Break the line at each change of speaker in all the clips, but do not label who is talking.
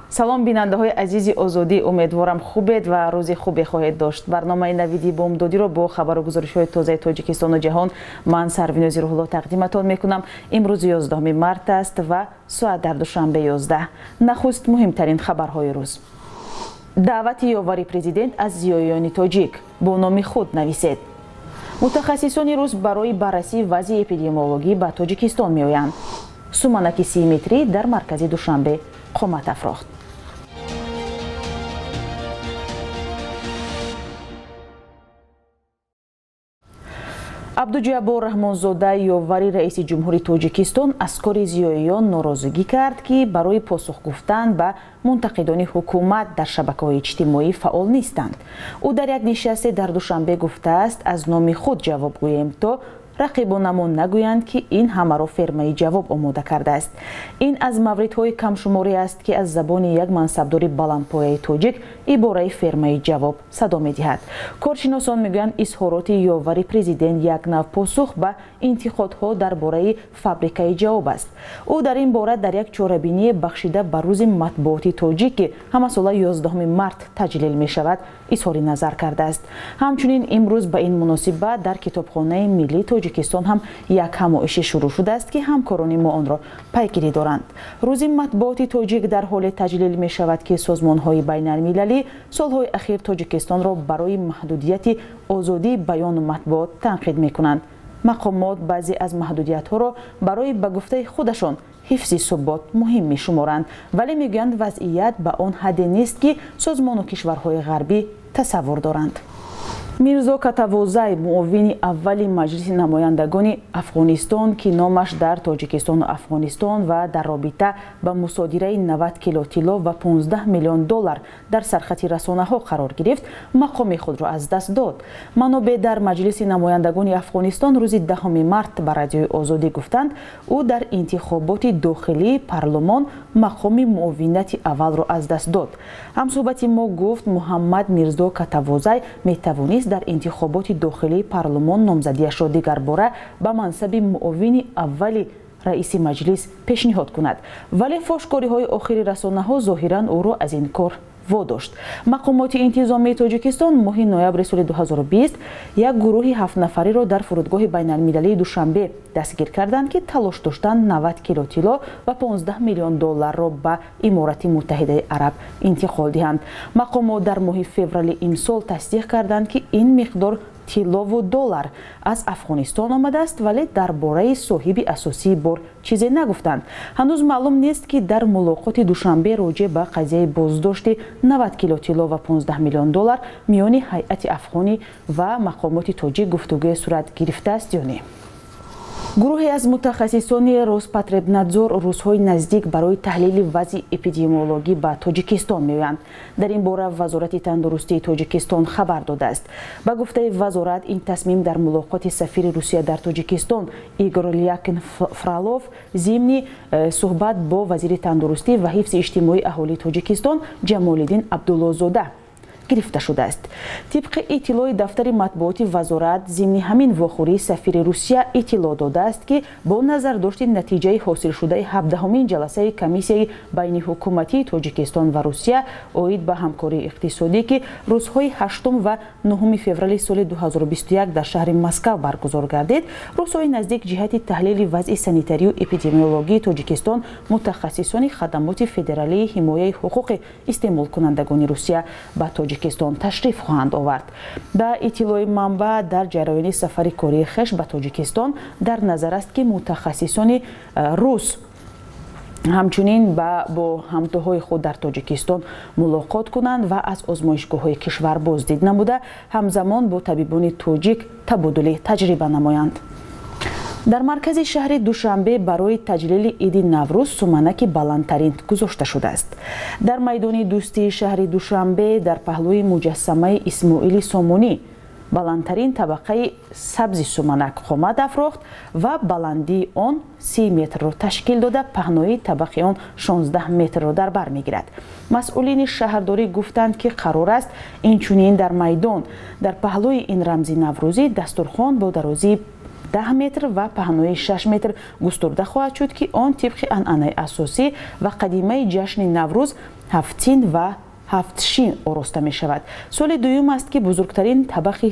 Салом, бинандаҳои азизи Озодӣ, умедворам, хубед ва рӯзи хубе хоҳед дошт. Барномаи Навиди Бомдодиро бо хабару гузоришҳои тозаи Тоҷикистону ҷаҳон ман, Сарвинози Рӯҳулло, тақдиматон мекунам. Имрӯз 11 март аст ва соат дар Душанбе 11. Нахуст муҳимтарин хабарҳои рӯз. Даъвати ёвари президент аз зиёиёни тоҷик: бо номи худ нависед. Мутахассисони рус барои баррасии вазъи эпидемиологӣ ба Тоҷикистон меоянд. Суманаки 30 метрӣ дар маркази Душанбе қомат афрохт. Абдуҷаббор Раҳмонзода, ёвари раиси ҷумҳури Тоҷикистон, аз кори зиёиён норозигӣ кард, ки барои посух гуфтан ба мунтақидони ҳукумат дар шабакаҳои иҷтимоӣ фаъол нестанд. Ӯ дар як нишасте дар Душанбе гуфтааст: «Аз номи худ ҷавоб гӯем, то рақибонамон нагӯянд, ки ин ҳамаро фермаи ҷавоб омода кардааст». Ин аз мавридҳои камшуморӣ аст, ки аз забони як мансабдори баландпояи тоҷик ибораи фермаи ҷавоб садо медиҳад. Коршиносон мегӯянд, изҳороти ёвари президент як нав посух ба интиқодҳо дар бораи фабрикаи ҷавоб аст. Ӯ дар ин бора дар як чорабиние, бахшида ба Рӯзи матбуоти тоҷик, ки ҳамасола 11 март таҷлил мешавад, изҳори назар кардааст. Ҳамчунин имрӯз ба ин муносибат дар Китобхонаи миллии Тоҷикистон ҳам як ҳамоише шурӯъ шудааст, ки ҳамкорони мо онро пайгирӣ доранд. Рӯзи матбуоти тоҷик дар ҳоле таҷлил мешавад, ки созмонҳои байналмилалӣ солҳои ахир Тоҷикистонро барои маҳдудияти озодии баёну матбуот танқид мекунанд. Мақомот баъзе аз маҳдудиятҳоро барои, ба гуфтаи худашон, ҳифзи субот муҳим мешуморанд, вале мегӯянд, вазъият ба он ҳадде нест, ки созмону кишварҳои ғарбӣ тасаввур доранд. Мирзо Катавозай, муовини аввали Маҷлиси намояндагони Афғонистон, ки номаш дар Тоҷикистону Афғонистон ва дар робита ба мусодираи 90 кило тилло ва 15 миллион доллар дар сархати расонаҳо қарор гирифт, мақоми худро аз даст дод. Манобеъ дар Маҷлиси намояндагони Афғонистон рӯзи 10 март ба Радиои Озодӣ гуфтанд, ӯ дар интихоботи дохилии парлумон мақоми муовинати аввалро аз даст дод. Ҳамсӯҳбати мо гуфт, Муҳаммад Мирзо Катавозай метавонист дар интихоботи дохилии парлумон номзадиашро дигарбора ба мансаби муовини аввали раиси маҷлис пешниҳод кунад, вале фошкориҳои охири расонаҳо зоҳиран ӯро аз ин кор водошт. Мақомоти интизомии Тоҷикистон моҳи ноябри соли 2020 як гурӯҳи ҳафтнафариро дар фурудгоҳи байналмилалии Душанбе дастгир карданд, ки талош доштанд 90 кило тилло ва 15 миллион долларро ба Иморати Муттаҳидаи Араб интиқол диҳанд. Мақомот дар моҳи феврали имсол тасдиқ карданд, ки ин миқдор тиллову доллар аз Афғонистон омадааст, вале дар бораи соҳиби асосии бор чизе нагуфтанд. Ҳанӯз маълум нест, ки дар мулоқоти Душанбе роҷеъ ба қазияи боздошти 90 кило тилло ва 15 миллион доллар миёни ҳайати афғонӣ ва мақомоти тоҷик гуфтугӯе сурат гирифтааст ё не. Гурӯҳе аз мутахассисони Роспотребнадзор рӯзҳои наздик барои таҳлили вазъи эпидемиологӣ ба Тоҷикистон меоянд. Дар ин бора Вазорати тандурустии Тоҷикистон хабар додааст. Ба гуфтаи вазорат, ин тасмим дар мулоқоти сафири Русия дар Тоҷикистон Игор Лякин Фролов зимни суҳбат бо вазири тандурустӣ ва ҳифзи иҷтимоии аҳолии Тоҷикистон Ҷамолиддин Абдуллозода гирифта шудааст. Тибқи иттилои дафтари матбуоти вазорат, зимни ҳамин вохӯрӣ сафири Русия иттилоъ додааст, ки бо назардошти натиҷаи ҳосилшудаи 17-ҳумин ҷаласаи комиссияи байниҳукуматии Тоҷикистон ва Русия оид ба ҳамкории иқтисодӣ, ки рӯзҳои 8 ва 9 феврали соли 2021 дар шаҳри Москав баргузор гардид, рӯзҳои наздик ҷиҳати таҳлили вазъи санитарию эпидемиологии Тоҷикистон мутахассисони Хадамоти федералии ҳимояи ҳуқуқи истеъмолкунандагони Русия ба Тоҷикистон ташриф хоҳанд овард. Ба иттилои манбаъ, дар ҷараёни сафари кории хеш ба Тоҷикистон дар назар аст, ки мутахассисони рус ҳамчунин бо ҳамтоҳои худ дар Тоҷикистон мулоқот кунанд ва аз озмоишгоҳҳои кишвар боздид намуда, ҳамзамон бо табибони тоҷик табодули таҷриба намоянд. Дар маркази шаҳри Душанбе барои таҷлили иди Наврӯз суманаки баландтарин гузошта шудааст. Дар майдони Дӯстии шаҳри Душанбе, дар паҳлӯи муҷассамаи Исмоили Сомонӣ, баландтарин табақаи сабзи суманак қомат афрохт ва баландии он 30 метрро ташкил дода, паҳноии табақи он 16 метрро дар бар мегирад. Масъулини шаҳрдорӣ гуфтанд, ки қарор аст инчунин дар майдон, дар паҳлӯи ин рамзи наврӯзӣ, дастурхон бо дарозии 10 метр ва паҳнои 6 метр густурда хоҳад шуд, ки он тибқи анъанаи асосӣ ва қадимаи ҷашни Наврӯз ҳафтсин ва ҳафтшин ороста мешавад. Соли дуюм аст, ки бузургтарин табақи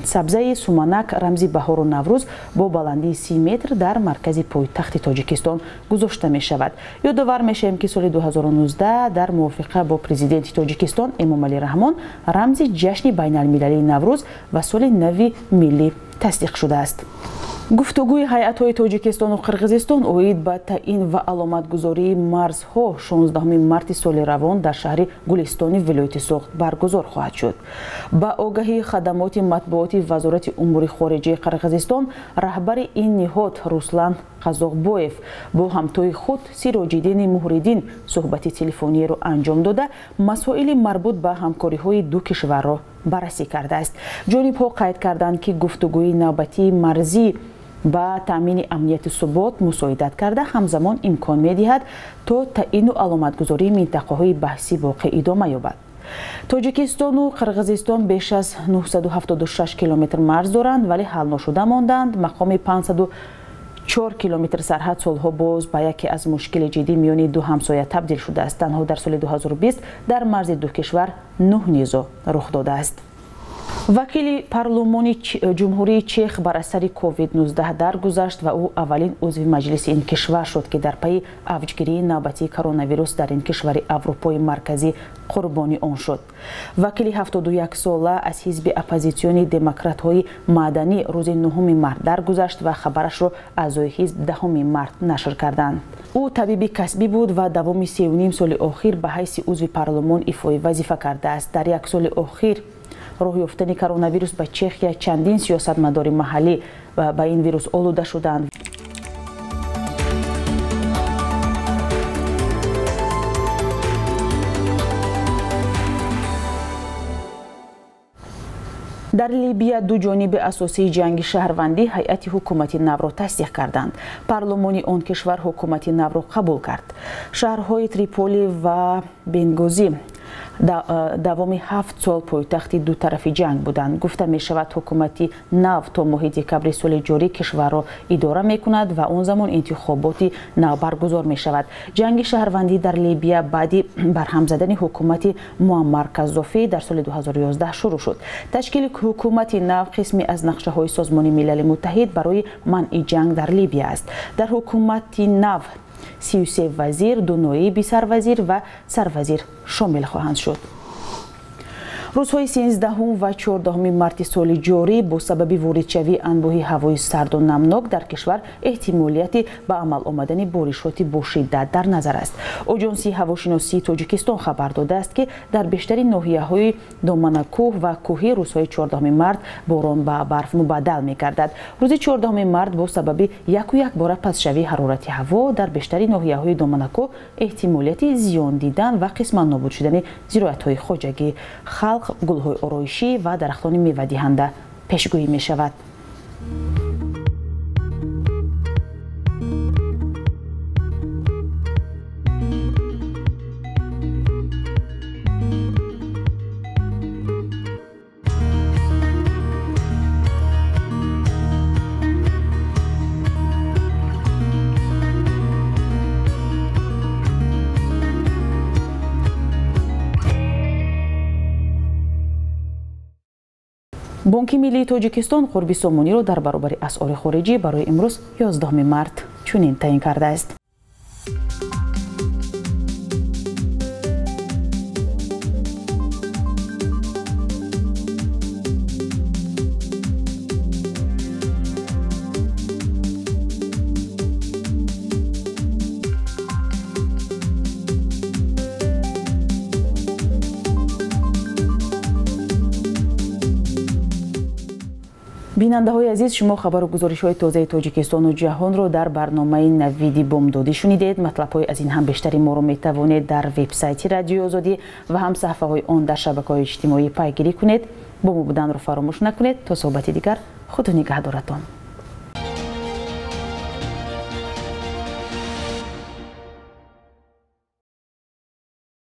сабзаи суманак, рамзи баҳору Наврӯз, бо баландии 30 метр дар маркази пойтахти Тоҷикистон гузошта мешавад. Ёдовар мешавем, ки соли 2019 дар мувофиқа бо президенти Тоҷикистон Эмомалӣ Раҳмон рамзи ҷашни байналмилалии Наврӯз ва соли нави миллӣ тасдиқ шудааст. Гуфтугӯи ҳайатҳои Тоҷикистону Қирғизистон оид ба таъин ва аломатгузории марзҳо 16 марти соли равон дар шаҳри Гулистони вилояти Суғд баргузор хоҳад шуд. Ба огаҳии хадамоти матбуоти Вазорати умури хориҷии Қирғизистон, раҳбари ин ниҳод Руслан Қазоқбоев бо ҳамтои худ Сироҷиддини Муҳриддин суҳбати телефониеро анҷом дода, масоили марбут ба ҳамкориҳои ду кишварро баррасӣ кардааст. Ҷонибҳо қайд карданд, ки гуфтугӯи навбатии марзӣ ба таъмини амнияти субот мусоидат карда, ҳамзамон имкон медиҳад, то таъину аломатгузории минтақаҳои баҳсӣ воқеъ идома ёбад. Тоҷикистону Қирғизистон беш аз 976 километр марз доранд, вале ҳал ношуда монданд. Мақоми 504 километр сарҳад солҳо боз ба яке аз мушкили ҷиддӣ миёни ду ҳамсоя табдил шудааст. Танҳо дар соли 2020 дар марзи ду кишвар 9 низоъ рух додааст. Вакили парлумони Ҷумҳурии Чех бар асари COVID-19 даргузашт ва ӯ аввалин узви маҷлиси ин кишвар шуд, ки дар пайи авҷгирии навбатии коронавирус дар ин кишвари Аврупои марказӣ қурбони он шуд. Вакили 71-сола аз ҳизби оппозитсиони демократҳои маданӣ рӯзи 9 март даргузашт ва хабарашро аъзои ҳизб 10 март нашр карданд. Ӯ табиби касбӣ буд ва давоми 3,5 соли охир ба ҳайси узви парлумон ифои вазифа кардааст. Дар як соли охир роҳ ёфтани коронавирус ба Чехия чандин сиёсатмадори маҳаллӣ ба ин вирус олуда шуданд. Дар Либия ду ҷониби асосии ҷанги шаҳрвандӣ ҳайати ҳукумати навро тасдиқ карданд. Парлумони он кишвар ҳукумати навро қабул кард. Шаҳрҳои Триполи ва Бенгозӣ давоми 7 сол пойтахти ду тарафи ҷанг буданд. Гуфта мешавад, ҳукумати нав то моҳи декабри соли ҷорӣ кишварро идора мекунад ва он замон интихоботи нав баргузор мешавад. Ҷанги шаҳрвандӣ дар Либия баъди барҳам задани ҳукумати Муаммар Каззофӣ дар соли 2011 шурӯъ шуд. Ташкили ҳукумати нав қисме аз нақшаҳои Созмони Милали Муттаҳид барои манъи ҷанг дар Либия аст. Дар ҳукумати нав 33 вазир, ду ноиби сарвазир ва сарвазир шомил хоҳанд шуд. Рӯзҳои 13 ва 14 марти соли ҷорӣ бо сабаби воридшавии анбӯҳи ҳавои сарду намнок дар кишвар эҳтимолияти ба амал омадани боришоти бошиддат дар назар аст. Оҷонсии ҳавошиносии Тоҷикистон хабар додааст, ки дар бештари ноҳияҳои доманакӯҳ ва кӯҳӣ рӯзҳои 14 март борон ба барф мубаддал мегардад. Рӯзи 14 март бо сабаби яку якбора пастшавии ҳарорати ҳаво дар бештари ноҳияҳои доманакӯҳ эҳтимолияти зиён дидан ва қисман нобуд шудани зироатҳои хоҷагӣ, халқ, гулҳои ороишӣ ва дарахтони мевадиҳанда пешгӯӣ мешавад. Бонки миллии Тоҷикистон қурби сомониро дар баробари асъори хориҷӣ барои имрӯз 11 март чунин таъин кардааст. Бинандаҳои азиз, шумо хабару гузоришҳои тозаи Тоҷикистону ҷаҳонро дар барномаи Навиди бомдодӣ шунидед. Матлабҳои аз ин ҳам бештари моро метавонед дар вебсайти Радиои Озодӣ ва ҳам саҳифаҳои он дар шабакаҳои иҷтимоӣ пайгирӣ кунед. Бо мо буданро фаромӯш накунед. То суҳбати дигар, Худо нигаҳдоратон.